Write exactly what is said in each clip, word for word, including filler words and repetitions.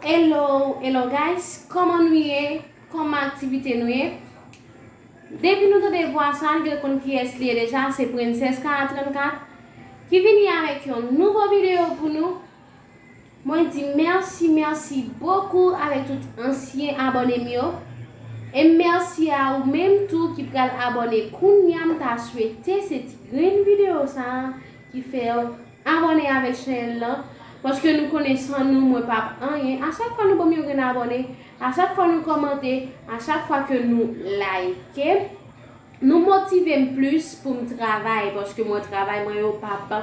Hello, hello guys, kòman nou ye? Kòman aktivite nou ye? Depi nou tande vwa sa, nou genlè konn kiyès li ye deja, se Princess Kara trannkat ki vini avèk yon nouvo videyo pou nou. Mwen di mèsi, mèsi bokou avèk tout ansyen abòne m yo. E mèsi a ou menm tou ki pral abòne kounya, m ta swete se ti grenn videyo sa ki fè w abòne avèk chanèl lan, paske nou konnen san nou mwen p ap anyen. A chak fwa nou ban m yon grenn abòne, a chak fwa nou kòmante, a chak fwa ke nou like, nou motive m plis pou m travay, paske mwen travay mwen yo p ap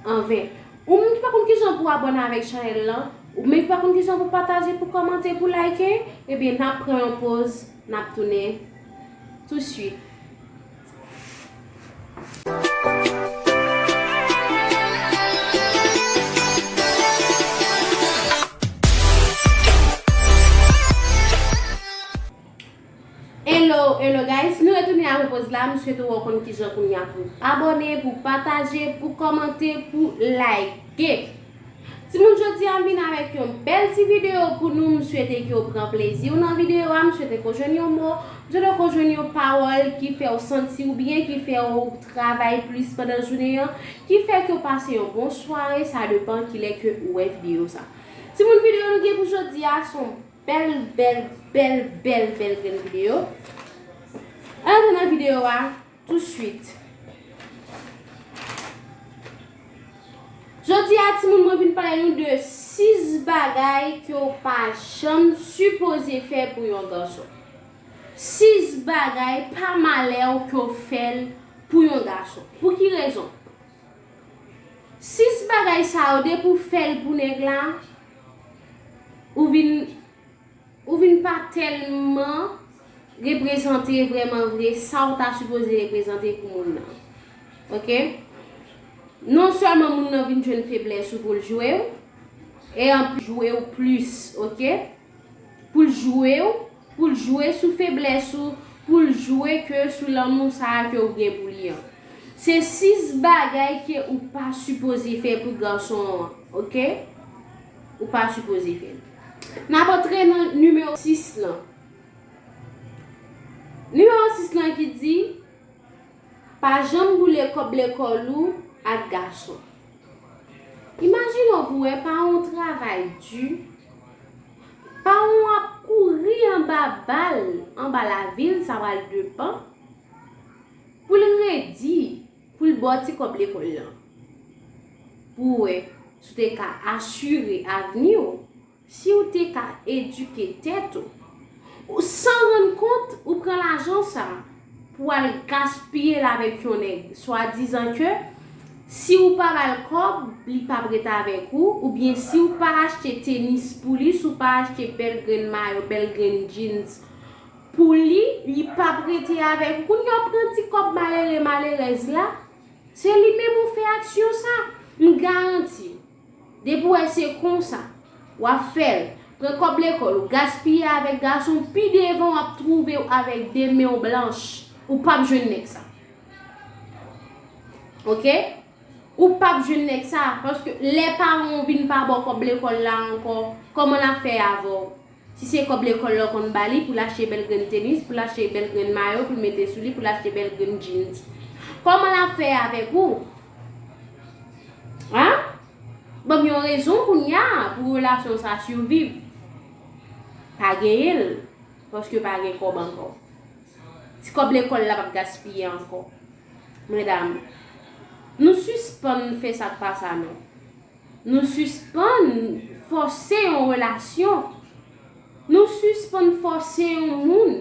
anven. Ou menm ki pa konn kijan pou abòne avèk chanèl lan, ou menm ki pa konn kijan pou pataje, pou kòmante, pou like, ebyen n ap pran yon poz, n ap tounen touswit. Hello, hello guys, nou retounen apre poz la. M swete w konn kijan kounya pou abòne, pou pataje, pou kòmante, pou like. Timoun, jodi a m vin avèk yon bèl ti videyo pou nou. M swete ke w pran plezi w nan videyo a. M swete ke w jwenn yon mo, m swete ke w jwenn yon pawòl ki fè w santi w byen, ki fè w travay plis pandan jounen an, ki fè ke w pase yon bon sware. Sa depann kilè ke ou wè videyo sa. Timoun, videyo nou gen pou jodi a se yon bèl, bèl, bèl, bèl, bèl grenn videyo. Ann antre nan videyo a touswit. Jodi a, timoun, mwen vin pale nou de sis bagay ke w pa janm sipoze fè pou yon gason. Sis bagay pa malè w ke w fè l pou yon gason. Pou ki rezon? Sis bagay sa yo, depi w fè l pou nèg la, ou vin, ou vin pa tèlman reprezante vrèman vre sa w ta sipoze reprezante pou moun nan. Oke? Non sèlman moun nan vin jwenn feblès ou pou l jwe w, e anplis jwe w plis, oke? Pou l jwe w, pou l jwe sou feblès ou, pou l jwe ke sou lanmou sa a ke w gen pou li an. Se sis bagay ke ou pa sipoze fè pou gason an, oke? Ou pa sipoze fè l. N ap antre nan nimewo sis lan. Nimewo sis lan ki di, pa janm boule kòb lekòl ou ak gason. Imajine w pou wè paran w travay di, paran w ap kouri anba bal, anba lavil, sa pral depann, pou l redi, pou l ba w ti kòb lekòl lan. Pou w wè si w te ka asire avni w, si w te ka edike tèt ou, ou san rann kont, ou pran lajan sa a pou w al gaspiye l avèk yon nèg, swadizan ke si w pa ba l kòb, li p ap ret avèk ou, oubyen si w pa achte tenis pou li, si w pa achte bèl grenn mayo, bèl grenn jeans pou li, li p ap rete avèk ou. Kounye a w pran ti kòb malere, malerèz la, se li menm ou fè aksyon sa. M garanti, depi w wè se konsa w ap fè l, pran kòb lekòl ou, gaspiye avèk gason, pi devan w ap twouve w avèk de men w blanch. Ou p ap jwenn nèg sa. Oke? Ou p ap jwenn nèg sa, paske lè paran w vin pa ba w kòb lekòl la ankò, kòman l ap fè avè w? Si se kòb lekòl la w konn ba li pou l achte bèl grenn tenis, pou l achte bèl grenn mayo, pou l mete sou li, pou l achte bèl grenn jeans, kòman l ap fè avèk ou? An? Ban m yon rezon kounye a pou relasyon sa siviv. Pa genyen l, paske pa gen kòb ankò. Ti kòb lekòl la p ap gaspiye ankò. Medam, nou sispann fè sa k pa sa non. Nou sispann fòse yon relasyon. Nou sispann fòse yon moun.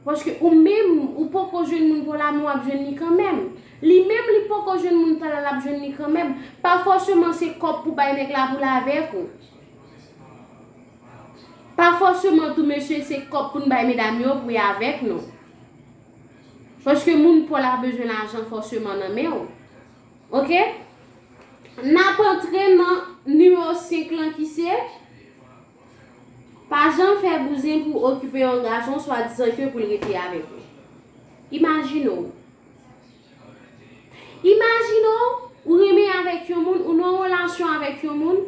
Paske ou menm, ou poko jwenn moun pa w la, men w ap jwenn li kanmenm. Li menm, li poko jwenn moun pa l la, l ap jwenn li kanmenm. Pa fòseman se kòb pou bay nèg la pou l avèk ou. Pa fòseman tou, mesye, se kòb pou n bay medam yo pou y avèk nou. Paske moun pa w la bezwen lajan fòseman nan men w. Oke? N ap antre nan nimewo senk lan ki se, pa janm fè bouzen pou okipe yon gason swadizan ke pou l rete avèk ou. Imajine w. Imajine w, ou renmen avèk yon moun, ou nan yon relasyon avèk yon moun.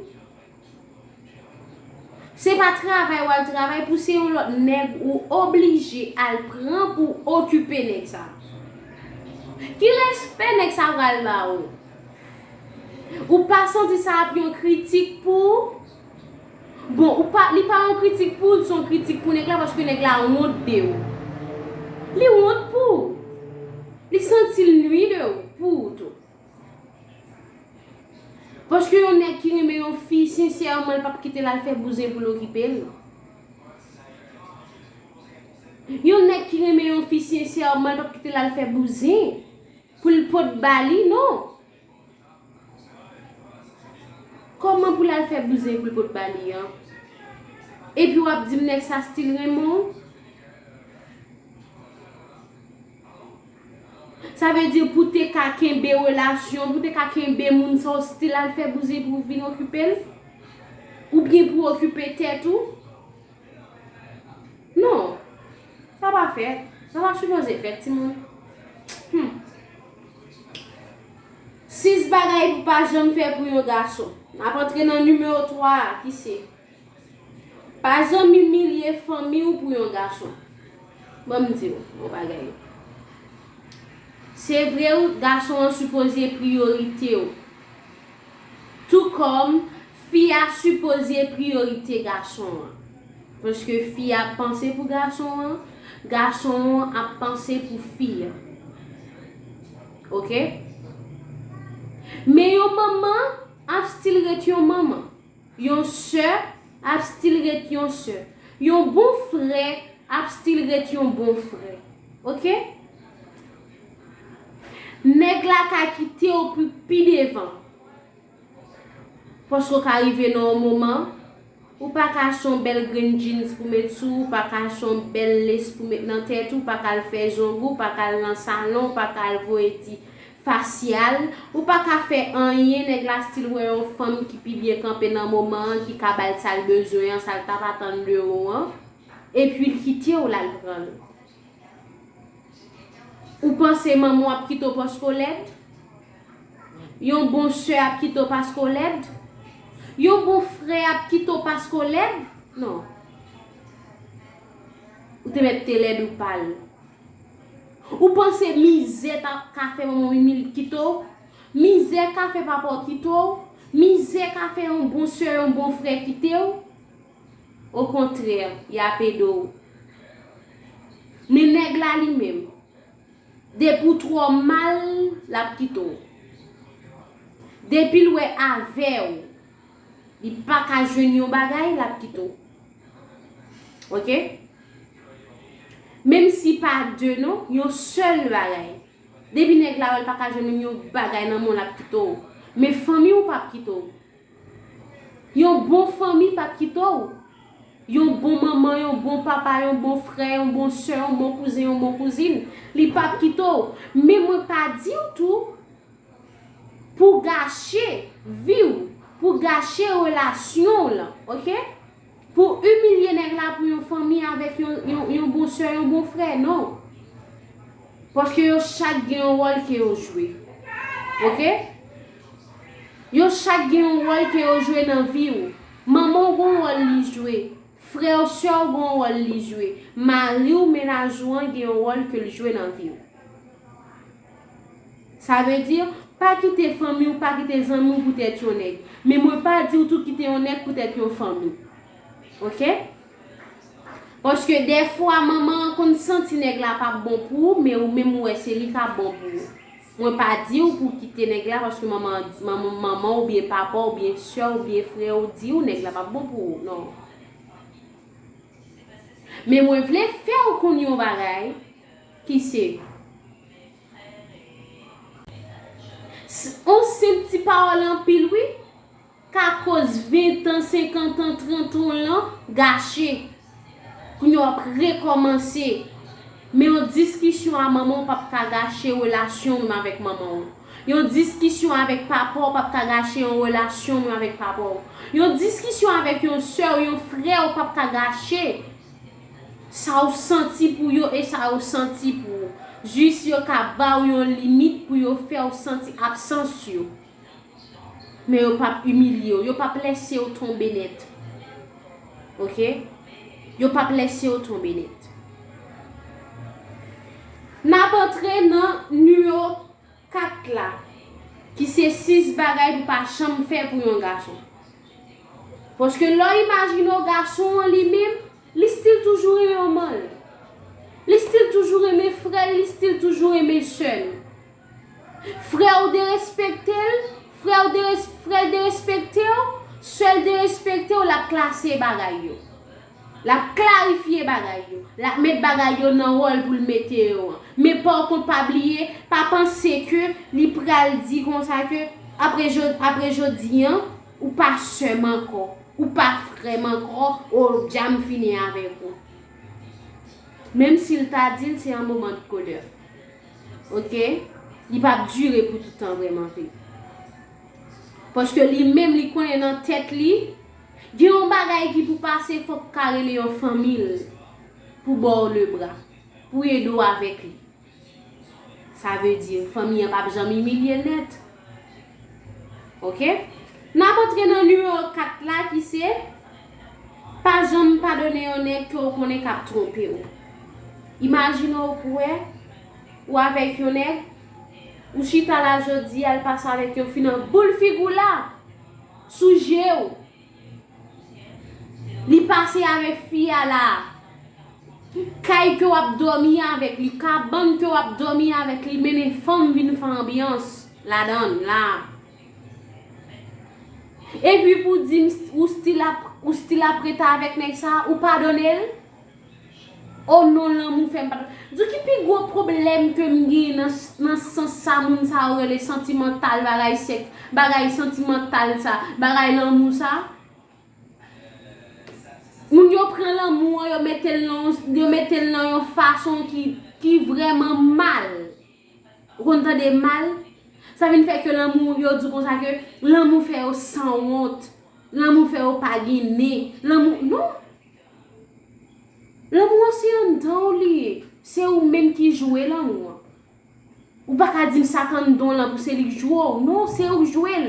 Se pa travay w al travay pou se yon lòt nèg ou oblije al pran pou okipe nèg sa. Ki respè nèg sa pral ba ou? Ou pa santi sa ap yon kritik pou ou? Bon, ou pa, li pa yon kritik pou ou, li se yon kritik pou nèg la paske nèg la wont de ou. Li wont pou ou. Li santi l nwi de ou, pou ou tou. Paske yon nèg ki renmen yon fi, sensèman, l p ap kite l al fè bouzen pou l okipe l. Yon nèg ki renmen yon fi, sensèman, l p ap kite l al fè bouzen pou l pot ba li, non. Kòman pou l al fè bouzen pou l pot ba li an? Epi w ap di m nèg sa still renmen w? Sa vle di pou te ka kenbe relasyon, pou te ka kenbe moun sa w still al fè bouzen pou w vin okipe l? Oubyen pou w okipe tèt ou? Non. Sa pa fèt. Sa pa sipoze fèt, timoun. Hmm. Sis bagay pou pa janm fè pou yon gason. N ap antre nan nimewo twa a, ki se pa janm imilye fanmi w pou yon gason. Ban m di w yon bagay. Se vre, wi, gason an sipoze priyorite w. Tou kòm fi a sipoze priyorite gason an. Paske fi a ap panse pou gason an, gason an ap panse pou fi a. Oke? Men yon manman ap still ret yon manman. Yon sè ap still ret yon sè. Yon bon frè ap still ret yon bon frè. Oke? Nèg la ka kite w pou pi devan. Paske w ka rive nan yon moman, ou pa ka achte yon bèl grenn jeans pou met sou ou, ou pa ka achte yon bèl lace pou met nan tèt ou, ou pa ka al fè zong ou, ou pa ka al nan salon, ou pa ka al voye ti fasyal, ou pa ka fè anyen, nèg la still wè yon fanm ki pi byen kanpe nan moman an, ki ka ba l sa l bezwen an, sa l t ap atann de ou an, epi l kite w l al pran l. Ou panse manman w ap kite w paske w lèd? Yon bon sè ap kite w paske w lèd? Yon bon frè ap kite w paske w lèd? Non. Ou te mèt te lèd ou pa l. Ou panse mizè ta, ka fè manman w imilye kite w? Mizè ka fè papa w kite w? Mizè ka fè yon bon sè, yon bon frè kite w? Okontrè, y ap ede w. Men nèg la li menm, depi w twò mal, l ap kite w. Depi l wè avè w, li pa ka jwenn yon bagay, l ap kite w. Oke? Menm si pa de non, yon sèl bagay. Depi nèg la wè l pa ka jwenn menm yon bagay nan men w, l ap kite w. Men fanmi w p ap kite w. Yon bon fanmi p ap kite w. Yon bon manman, yon bon papa, yon bon frè, yon bon sè, yon bon kouzen, yon bon kouzin, li p ap kite w. Men mwen pa di w tou pou gache vi w, pou gache relasyon w lan, oke? Pou imilye nèg la pou yon fanmi avèk yon, yon, yon bon sè, yon bon frè, non. Paske yo chak gen yon wòl ke yo jwe. Oke? Yo chak gen yon wòl ke yo jwe nan vi w. Manman w gen yon wòl li jwe. Frè w, sè w gen yon wòl li jwe. Mari w, mennaj ou an gen yon wòl ke l jwe nan vi w. Sa vle di, pa kite fanmi w, pa kite zanmi w poutèt yon nèg. Men mwen pa di w tou kite yon nèg poutèt yon fanmi. Oke? Paske dèfwa, manman an konn santi nèg la p ap bon pou ou, men ou menm ou wè se li k ap bon pou ou. Mwen pa di w pou w kite nèg la, paske manman, manman, manman w oubyen papa w oubyen sè w oubyen frè w di w nèg la p ap bon pou ou. Non. Men mwen vle fè w konn yon bagay ki se, s-, on senp ti pawòl anpil, wi, ka koz ven tan, senkant an, trant an lan gache. Kounye a w ap rekòmanse. Men yon diskisyon a manman w p ap ka gache relasyon w menm avèk manman w. Yon diskisyon avèk papa w p ap ka gache yon relasyon w menm avèk papa w. Yon diskisyon avèk yon sè w, yon frè w p ap ka gache sa w santi pou yo e sa yo santi pou ou. Jis yo ka ba w yon limit pou yo fè w santi absans yo. Men yo p ap imilye w, yo p ap lèse w tonbe nèt. Ok? Yo p ap lèse w tonbe nèt. N ap antre nan nimewo kat la, ki se sis bagay pou pa janm fè pou yon gason. Paske lè w imajine w gason an li menm, li still toujou renmen manman l. Li still toujou renmen frè l, li still toujou renmen sè l. Frè w derespekte l, frè w deres-, frè l derespekte w, sè l derespekte w, l ap klase bagay yo. L ap klarifye bagay yo. L ap met bagay yo nan wòl pou l mete yo an. Men pa kont, pa bliye, pa panse ke li pral di konsa ke apre jodi, apre jodi an, ou pa sè m ankò, ou pa frè m ankò, o dja m fini avèk ou. Menm si l ta di l, se an moman de kolè. Ok? Li p ap dire pou tout tan vrèman vre. Paske li menm li konnen nan tèt li, gen yon bagay ki pou pase, fòk ka rele yon fanmi l pou ba w lebra, pou ede w avèk li. Sa vle di, fanmi an p ap janm imilye l nèt. Ok? N ap antre nan nimewo kat la ki se, pa janm padone yon nèg ke w konnen k ap twonpe w. Imajine w pou wè, ou avèk yon nèg, ou chita la jodi a, l pase avèk yon fi nan boul figi w la, sou je w. Li pase avèk fi a la. Kay ke w ap dòmi avèk li, kabann ke w ap dòmi avèk li, mennen fanm vin fè anbyans ladan l la. Epi pou di m, ou still ap, ou still ap rete avèk nèg sa, ou padone l? O non, lanmou fè m padone. Di w ki pi gwo pwoblèm ke m genyen nan, nan sans sa moun sa yo rele santimantal, bagay sèks, bagay santimantal sa, bagay lanmou sa? Moun yo pran lanmou an, yo mete l nan, yo mete l nan yon fason ki, ki vrèman mal. Ou konn tande mal? Sa vin fè ke lanmou, yo di konsa ke lanmou fè yo sanwont. Lanmou fè yo pa gen nen. Lanmou, non. Lanmou an se anndan w li ye. Se ou menm ki jwe lanmou an. Ou pa ka di m sa k anndan w lan pou se li k jwe w. Non, se ou k jwe l.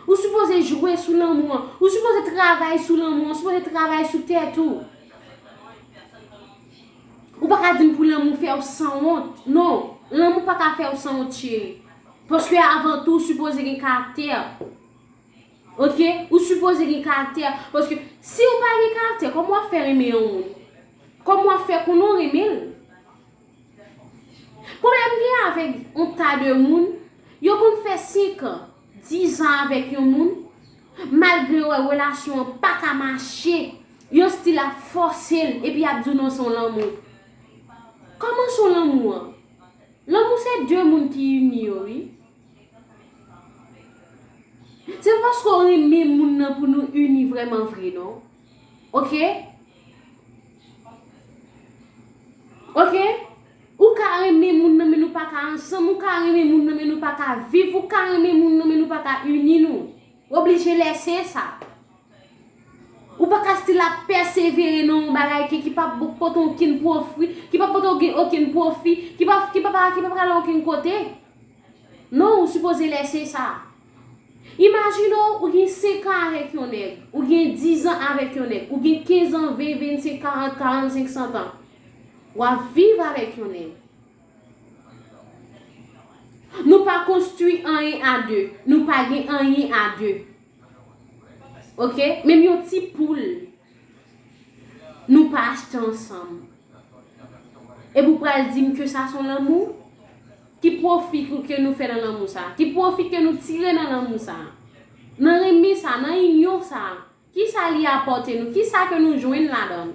Ou sipoze jwe sou lanmou an. Ou sipoze travay sou lanmou an. Ou sipoze travay sou tèt ou. Ou pa ka di m pou lanmou fè w sanwont. Non, lanmou pa ka fè w sanwont, cheri. Paske avan tou, ou sipoze gen karaktè. Ok? Ou sipoze gen karaktè. Paske si ou pa gen karaktè, kòman w ap fè renmen yon moun? Kòman w ap fè konnen w renmen l? Pwoblèm gen avèk yon ta de moun, yo konn fè senk an, diz an avèk yon moun, malgre yo wè relasyon an pa ka mache, yo still ap fòse l, epi y ap di w non, se yon lanmou. Kòman se yon lanmou an? Lanmou se de moun ki ini yo, wi. Se pa paske w renmen moun nan pou nou ini vrèman vre, non. Ok? Ok? Ou ka renmen moun nan, men nou pa ka ansanm. Ou ka renmen moun nan, men nou pa ka viv. Ou ka renmen moun nan, men nou pa ka ini nou. Ou oblije lèse sa. Ou pa ka still ap pèsevere nan yon bagay ki, ki p ap pote okenn pwofi, ki p ap pote okenn, okenn pwofi, ki p ap, ki p ap, ki p ap pral okenn kote. Non, ou sipoze lèse sa. Imajine w, ou gen senk an avèk yon nèg, ou gen diz an avèk yon nèg, ou gen kenz an, ven, vennsenk, karant, karannsenk, sant an. W ap viv avèk yon nèg. Nou pa konstwi anyen a de. Nou pa gen anyen a de. Ok? Menm yon ti poul, nou pa achte ansanm. Epi w pral di m ke sa se yon lanmou? Ki pwofi ke nou fè nan lanmou sa? Ki pwofi ke nou tire nan lanmou sa? Nan renmen sa, nan inyon sa? Kisa li apòte nou? Kisa ke nou jwenn ladan l?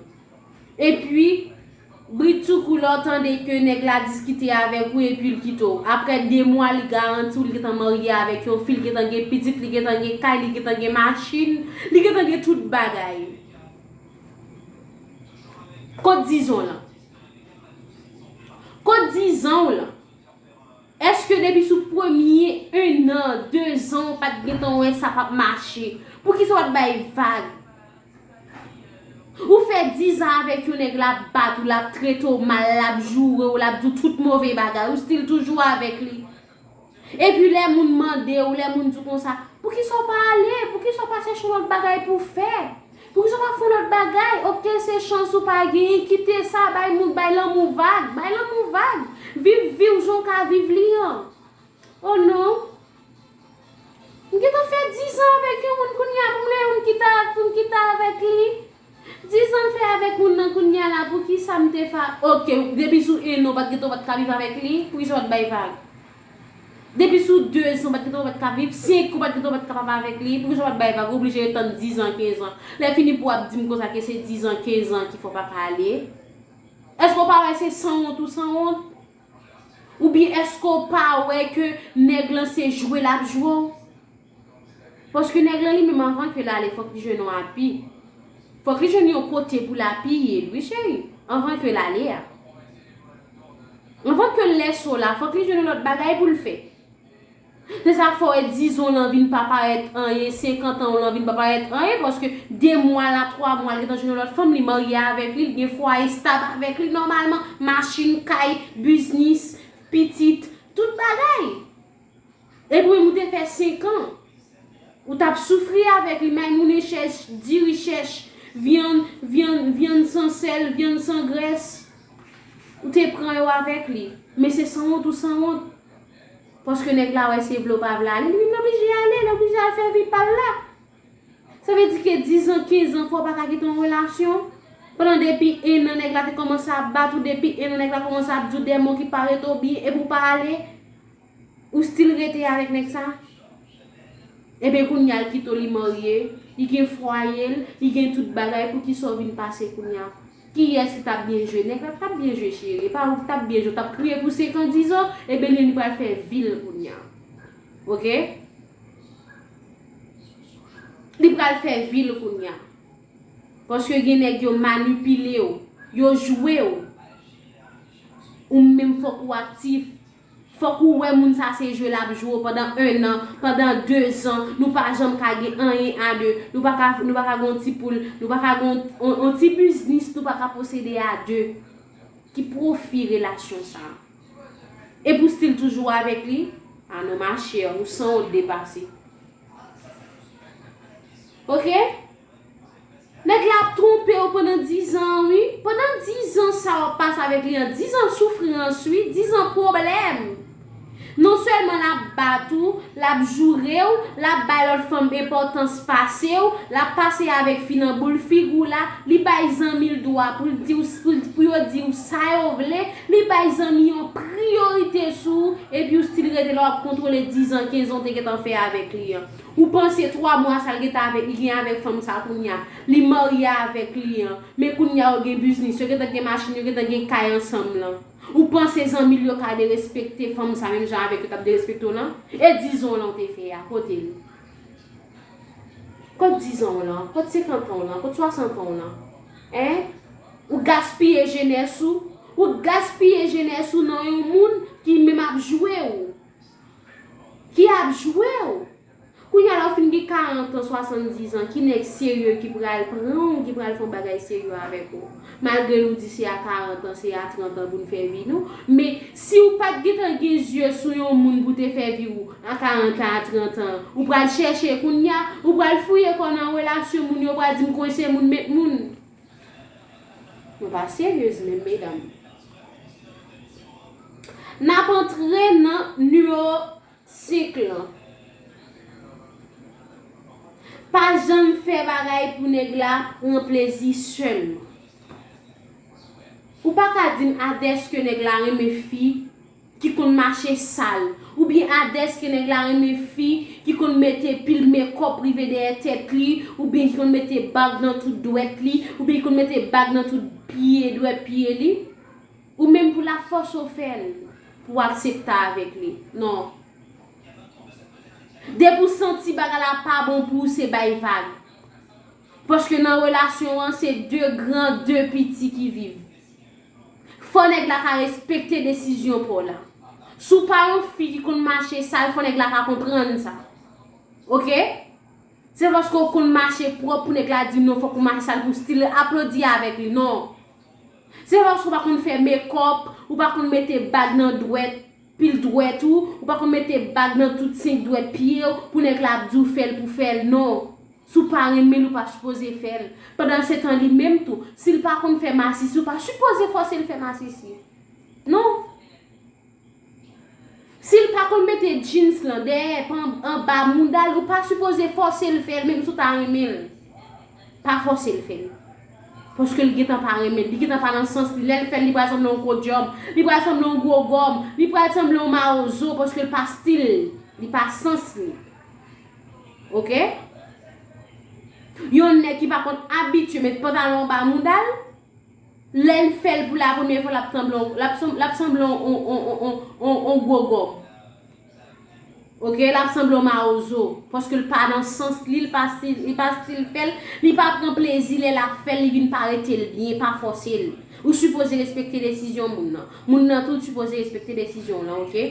Epi, britsoukou, lè w tande ke nèg la diskite avèk ou epi l kite w. Apre de mwa, li garanti w li gentan marye avèk yon fi, li gentan gen pitit, li gentan gen kay, li gentan gen machin, li gentan gen tout bagay. Kot diz an w lan? Kot diz an w lan? Èske depi sou premye en an, de zan, ou pa t gentan wè sa p ap mache? Poukisa w pa t bay vag? Ou fè diz an avèk yon nèg, l ap bat ou, l ap trete w mal, l ap joure w, l ap di w tout move bagay, ou still toujou avèk li. Epi lè moun mande w, lè moun di w konsa, poukisa w pa ale? Poukisa w pa chèche yon lòt bagay pou w fè? Poukisa w pa fè yon lòt bagay? Oke, se chans ou pa genyen, kite sa, bay moun, bay lanmou vag, bay lanmou vag. Viv vi w jan w ka viv li an. Oh non. M gentan fè dizan avèk yon moun kounye a pou m lè yon moun kite, pou m kite avèk li. Dizan m fè avèk moun nan kounye a la, poukisa m te fè? Oke, depi sou en an, w pa t gentan, w pa t ka viv avèk li, poukisa w pa t bay vag? Depi sou de zan, w pa t gentan, w pa t ka viv, senk an, w pa t gentan, w pa t ka papa avèk li, poukisa w pa t bay vag? Ou oblije tann dizan, kenz an. Lè fini pou w ap di m konsa ke se dizan, kenz an ki fè w pa ka ale. Èske w pa wè se sanwont ou sanwont? Oubyen èske w pa wè ke nèg lan se jwe l ap jwe w? Paske nèg lan li menm anvan ke l ale, fòk li jwenn yon api. Fòk li jwenn yon kote pou l apiye l, wi cheri. Anvan ke l ale a. Anvan ke l lèse w la, fòk li jwenn yon lòt bagay pou l fè. Se sa k fè w wè dizon lan vin pa parèt anyen, senkant an w lan vin pa parèt anyen, paske de mwa la, twa mwa, l gentan jwenn yon lòt fanm, li marye avèk li, li gen fwaye stab avèk li nòmalman, machin, kay, biznis, pitit, tout bagay. Epi ou menm ou te fè senk an. Ou t ap soufri avèk li, may moun e chèch, diri chèch, vyann, vyann, vyann san sèl, vyann san grès. Ou te pran yo avèk li. Men se sanwont ou sanwont. Paske nèg la wè se vle ou pa vle ale, li menm l oblije ale, l oblije al fè vi pa l la. Sa vle di ke dizan, kenz an fè w pa ka kite yon relasyon. Pandan depi en an nèg la te kòmanse ap bat ou, depi en an nèg la kòmanse ap di w de mo ki pa rete w byen, epi w pa ale. Ou still rete avèk nèg sa? Ebyen kounye a l kite w, li marye, li gen fwaye l, li gen tout bagay, poukisa w vin pase kounye a? Kiyès ki t ap byen jwe? Nèg la t ap byen jwe cheri, e pa ou ki t ap byen jwe, w t ap kriye pou senk an, dizan, ebyen li menm li pral fè vi l kounye a. Oke? Li pral fè vi l kounye a. Paske gen nèg yo manipile w, yo jwe w. Ou menm fòk ou aktif. Fòk ou wè moun sa se jwe l ap jwe w pandan en an, pandan de zan, nou pa janm ka gen anyen a de, nou pa ka, nou pa ka gen yon ti poul, nou pa ka gen yon, yon, yon ti biznis, nou pa ka posede a de. Ki pwofi relasyon sa? Epi w still toujou avèk li? Ah non, machè, ou sanwont depase. Oke? Nèg la ap twonpe w pandan dizan an, wi. Pandan dizan sa w ap pase avèk li an, dizan soufrans, wi, dizan pwoblèm. Non sèlman l ap bat ou, l ap joure w, l ap bay lòt fanm enpòtans pase w, l ap pase avèk fi nan boul figi w la, li bay zanmi l dwa pou l di w, pou l, pou yo di w sa yo vle, li bay zanmi yon priyorite sou ou, epi w still rete la w ap kontwole dizan, kenz an w te gentan fè avèk li an. Ou panse twa mwa sa l gentan avèk, li gen avèk fanm sa kounye a. Li marye avèk li an. Men kounye a yo gen biznis, yo gentan gen machin, yo gentan gen kay ansanm lan. Ou panse zanmi l yo ka derespekte fanm sa menm jan avèk yo t ap derespekte w lan? E dizon w lan w te fè a, kote l? Kot dizon w lan? Kot senkant an w lan? Kot swasant an w lan? Hein? Ou gaspiye jenès ou? Ou gaspiye jenès ou nan yon moun ki menm ap jwe w. Ki ap jwe w. Kounye a la w fin gen karant an, swasanndiz an, ki nèg serye ki pral pran w, ki pral fè yon bagay serye avèk ou? Malgre nou di se a karant an, se a trant an pou n fè vi nou, men si w pa t gentan gen zye sou yon moun pou te fè vi w a karant an, a trant an, ou pral chèche kounye a, ou pral fouye kò w nan relasyon moun yo, ou pral di m kwense moun, met moun. Nou pa seryez menm, medam. N ap antre nan nimewo senk lan. Pa janm fè bagay pou nèg la pran plezi sèlman. Ou pa ka di m adèske nèg la renmen fi ki konn mache sal, oubyen adèske nèg la renmen fi ki konn mete pil mekòp rive dèyè tèt li, oubyen ki konn mete bag nan tout dwèt li, oubyen ki konn mete bag nan tout pye, dwèt pye li. Ou menm pou l ap fòse w fè l, pou w aksepte avèk li. Non. Depi w santi bagay la pa bon pou ou, se bay vag. Paske nan relasyon an, se de gran, de piti ki viv. Fò nèg la ka respekte desizyon pa w la. Si w pa yon fi ki konn mache sal, fò nèg la ka konprann sa. Oke? Se paske w konn mache pwòp pou nèg la di non, fòk ou mache sal pou still aplodi avèk li. Non. Se paske w pa konn fè mekòp, ou pa konn mete bag nan dwèt, pil dwèt ou, ou pa konn mete bag nan tout senk dwèt pye w, pou nèg la ap di w fè l pou fè l. Non. Si w pa renmen l, ou pa sipoze fè l. Pandansetan, li menm tou, si l pa konn fè masisi, ou pa sipoze fòse l fè masisi. Non. Si l pa konn mete jeans lan dèyè, pa anba mouda l, ou pa sipoze fòse l fè l, menm si w ta renmen l. Pa fòse l fè l. Paske l gentan pa renmen l, li gentan pa nan sans li. Lè l fè l, li pral sanble yon gwo djòb, li pral sanble yon gwo gòm, li pral sanble yon mawozo, paske l pa stil li, li pa sans li. Oke? Yon nèg ki pa konn abitye met pantalon anba mouda l, lè l fè l pou la premyè fwa, l ap sanble yon, l ap sanm-, l ap sanble yon, yon, yon, yon, yon, yon gwo gòm. Oke, l ap sanble yon mawozo. Paske l pa nan sans li, l pa stil, li pa stil fè l, li pa pran plezi lè l ap fè l, li vin pa rete l byen, pa fòse l. Ou sipoze respekte desizyon moun nan. Moun nan tou sipoze respekte desizyon w lan, oke?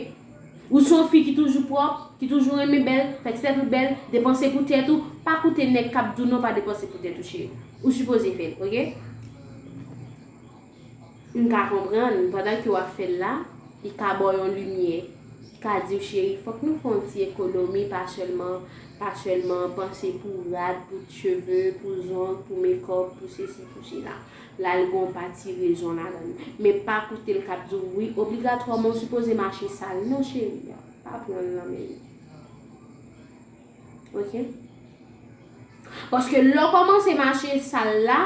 Ou se yon fi ki toujou pwòp, ki toujou renmen bèl, fè tèt ou bèl, depanse pou tèt ou, pa koute nèg k ap di w non, pa depanse pou tèt ou, cheri. Ou sipoze fè l, oke? M ka konprann, pandan ke w ap fè l la, li ka ba w yon limyè, li ka di w, cheri, fòk nou fè yon ti ekonomi, pa sèlman, pa sèlman panse pou rad, pou cheve, pou zong, pou mekòp, pou sesi, pou sela. La, l gen yon pati rezon ladan l. Men pa koute l k ap di w, wi, obligatwaman w sipoze mache sal. Non, cheri, pa pran l nan men li. Oke? Paske lè w kòmanse mache sal la,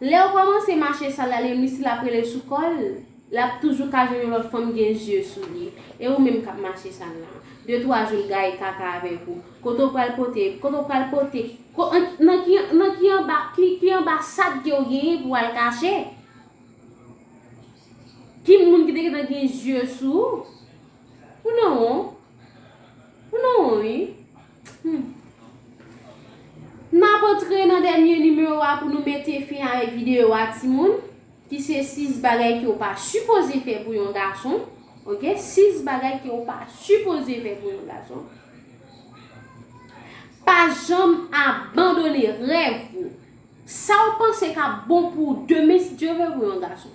lè w kòmanse mache sal la, lè misil ap rele sou kò l, l ap toujou ka jwenn yon lòt fanm gen zye sou li. E ou menm k ap mache sal la, de twa jou l gaye kaka avèk ou. Kote w pral pote, kote w pral pote, ko-, an-, nan ki, nan ki anba, ki, ki anbasad ke w genyen pou w al kache? Ki moun ki te gentan gen zye sou ou? Ou nan won. Ou nan won, wi. Hmm. N ap antre nan dènye nimewo a pou nou mete fen avèk videyo a, timoun, ki se sis bagay ke w pa sipoze fè pou yon gason. Oke? Sis bagay ke w pa sipoze fè pou yon gason. Pa janm abandone rèv ou. Sa w panse k ap bon pou w demen, si Dye vle, pou yon gason.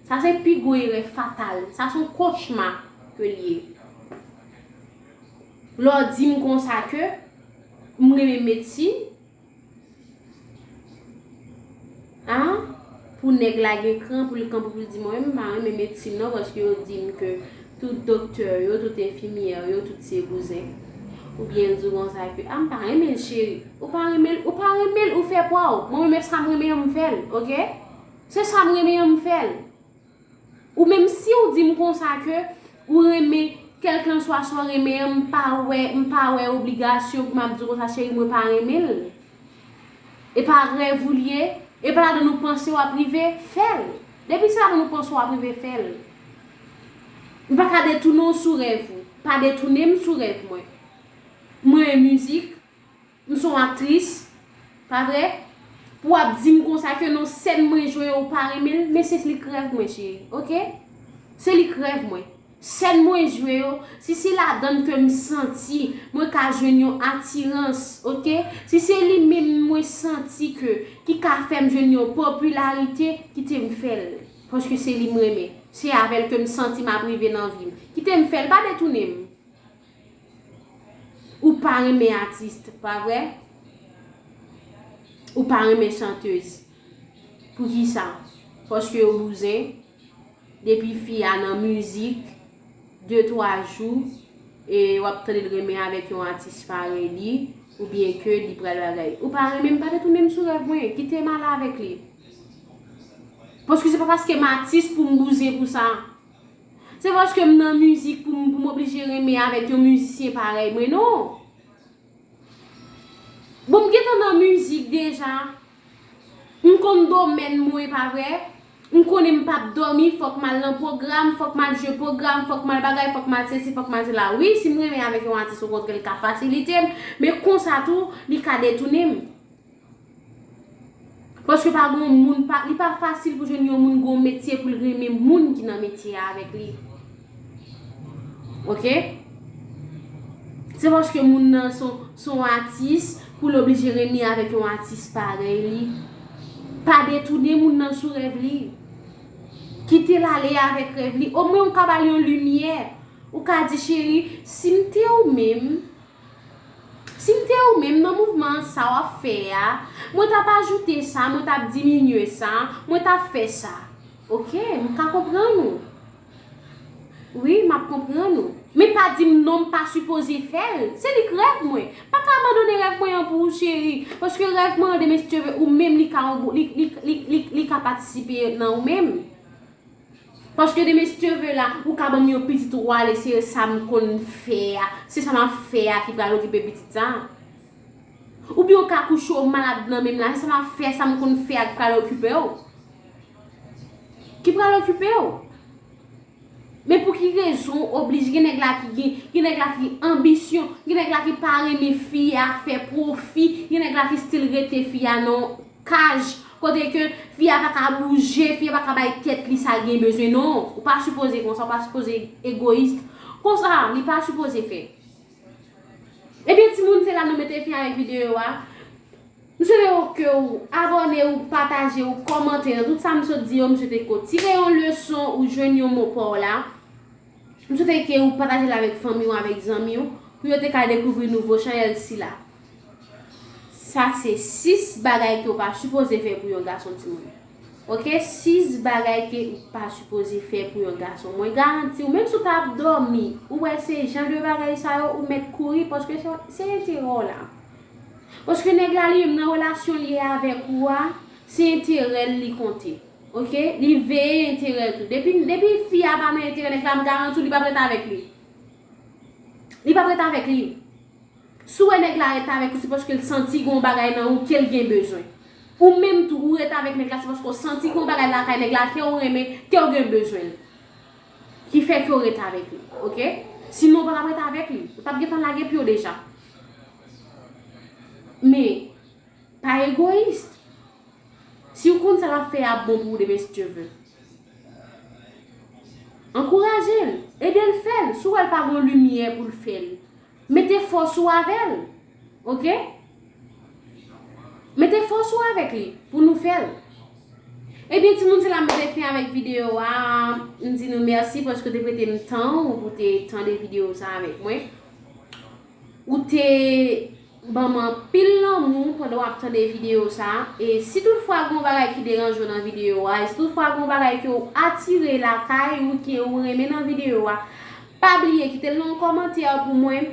Sa se pi gwo erè fatal. Sa se yon kochma ke l ye. Lè w di m konsa ke m renmen medsin, a, pou nèg la gen kran, pou l kanpe, pou l di, mwen menm, m pa renmen medsin non, paske yo di m ke tout doktè yo, tout enfimyè yo, tout se bouzen. Oubyen l di w konsa ke, a, m pa renmen l, cheri. Ou pa renmen l, ou pa renmen l, ou fè pa w. Mwen menm, sa m renmen an, m fè l, oke? Se sa m renmen an, m fè l. Ou menm si w di m konsa ke ou renmen, kèlkanswa sa w renmen an, m pa wè, m pa wè obligasyon pou m ap di w konsa, cheri, mwen pa renmen l. E pa rèv ou l ye, e pa ladan ou panse w ap rive, fè l. Depi se ladan ou panse w ap rive, fè l. M pa ka detounen w sou rèv ou. Pa detounen m sou rèv mwen. Mwen renmen mizik, m se yon aktris, pa vre? Pou w ap di m konsa ke non, sèn mwen jwe yo, ou pa renmen l, men se li k rèv mwen, cheri, oke? Se li k rèv mwen. Sèn mwen jwe yo, si se ladan l ke m santi mwen ka jwenn yon atirans, oke? Si se li menm mwen santi ke ki ka fè m jwenn yon popilarite, kite m fè l. Paske se li m renmen. Se avè l ke m santi m ap rive nan vi m. Kite m fè l, pa detounen m. Ou pa renmen atis, pa vre? Ou pa renmen chantèz. Poukisa? Paske yo bouzen. Depi fi a nan mizik, de twa jou, e w ap tande l renmen avèk yon atis parèy li, oubyen ke li pral bagay. Ou pa renmen m, pa detounen m sou rèv mwen. Kite m ale avèk li. Paske se pa paske m atis pou m bouzen pou sa. Se paske m nan mizik pou m, pou m oblije renmen avèk yon mizisyen parèy mwen, non. Bon, m gentan nan mizik deja. M konn domèn mwen, pa vre? M konnen m p ap dòmi, fòk m al nan pwogram, fòk m al jwe pwogram, fòk m al bagay, fòk m al sesi, fòk m al sela. Wi, si m renmen avèk yon atis, okontrè, li ka fasilite m, men konsa tou, li ka detounen m. Paske pa gen yon moun, pa, li pa fasil pou jwenn yon moun gen yon metye pou l renmen moun ki nan metye a avèk li. Oke? Se paske moun nan se yon, se yon atis, pou l oblije renmen avèk yon atis parèy li. Pa detounen moun nan sou rèv li. Kite l ale avèk rèv li. Omwen ou ka ba l yon limyè. Ou ka di, cheri, si m te ou menm, Si m te ou menm nan mouvman an, sa w ap fè a, mwen t ap ajoute sa, mwen t ap diminye sa, mwen t ap fè sa. Oke, m ka konprann ou. Wi, m ap konprann ou. Men pa di m non, m pa sipoze fè l. Se li k rèv mwen. Pa ka abandone rèv mwen an pou ou, cheri. Paske rèv mwen an, demen si Dye vle, ou menm li ka yon bo-, li, li, li, li, li ka patisipe nan ou menm. Paske demen si Dye vle la, ou ka ban m yon pitit ou ale, se sa m konn fè a. Se sa m ap fè a ki pral okipe pitit sa. Oubyen ou ka kouche ou malad nan men m la, se sa m ap fè, sa m konn fè a ki pral okipe w. Ki pral okipe w. Men pou ki rezon w oblije gen nèg la ki gen, gen nèg la ki anbisyon, gen nèg la ki pa renmen fi a, fè pwofi, gen nèg la ki still rete fi a nan kaj, kote ke fi a pa ka bouje, fi a pa ka bay tèt li sa l gen bezwen, non. Ou pa sipoze konsa, ou pa sipoze egoyis. Konsa, li pa sipoze fè. Ebyen, timoun, se la nou mete fen avèk videyo a. M swete w ke w abòne, w pataje, w kòmante. Nan tout sa m sot di yo, m swete ke w tire yon leson, ou jwenn yon mo pa w la. M swete ke w pataje l avèk fanmi w, avèk zanmi w, pou yo te ka dekouvri nouvo chanèl sila. Sa se sis bagay ke w pa sipoze fè pou yon gason, timoun. Oke, sis bagay ke ou pa sipoze fè pou yon gason. Mwen garanti w, menm si w t ap dòmi, ou wè se jan de bagay sa yo, ou mèt kouri, paske se, se enterè w la. Paske nèg la li menm nan relasyon li ye avèk ou a, se enterè l li konte. Oke? Li veye enterè l tou. Depi, depi fi a pa nan enterè nèg la, m garanti w li p ap ret avèk li. Li p ap ret avèk li. Si w wè nèg la ret avèk ou, se paske l santi gen yon bagay nan ou ke l gen bezwen. Ou menm tou, ou ret avèk nèg la, se paske w santi gen yon bagay lakay nèg la ke w renmen, ke w gen bezwen l. Ki fè ke w ret avèk li, oke? Sinon, w pa t ap ret avèk li. Ou t ap gentan lage pye w deja. Men, pa egoyis. Si w konn sa w ap fè a bon pou ou demen, si Dye vle. Ankouraje l, ede l fè l. Si w wè l pa gen limyè pou l fè l, mete fòs ou avè l. Oke? Mete fòs ou avèk li pou nou fè l. Ebyen, timoun, se la m mete fen avèk videyo a. M di nou mèsi paske w te prete m tan ou pou te tande videyo sa avèk mwen. Ou te ban m anpil lanmou pandan w ap tande videyo sa. E si toutfwa gen yon bagay ki deranje w nan videyo a, e si toutfwa gen yon bagay ke w atire lakay ou, ke ou renmen nan videyo a, pa bliye kite l nan yon kòmantè pou mwen.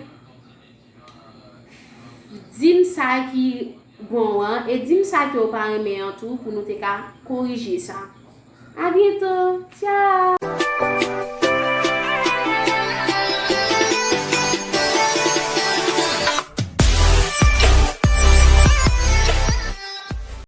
Di m sa ki bon an, e di m sa ke w pa renmen an tou, pou nou te ka korije sa. A byento. Tchao.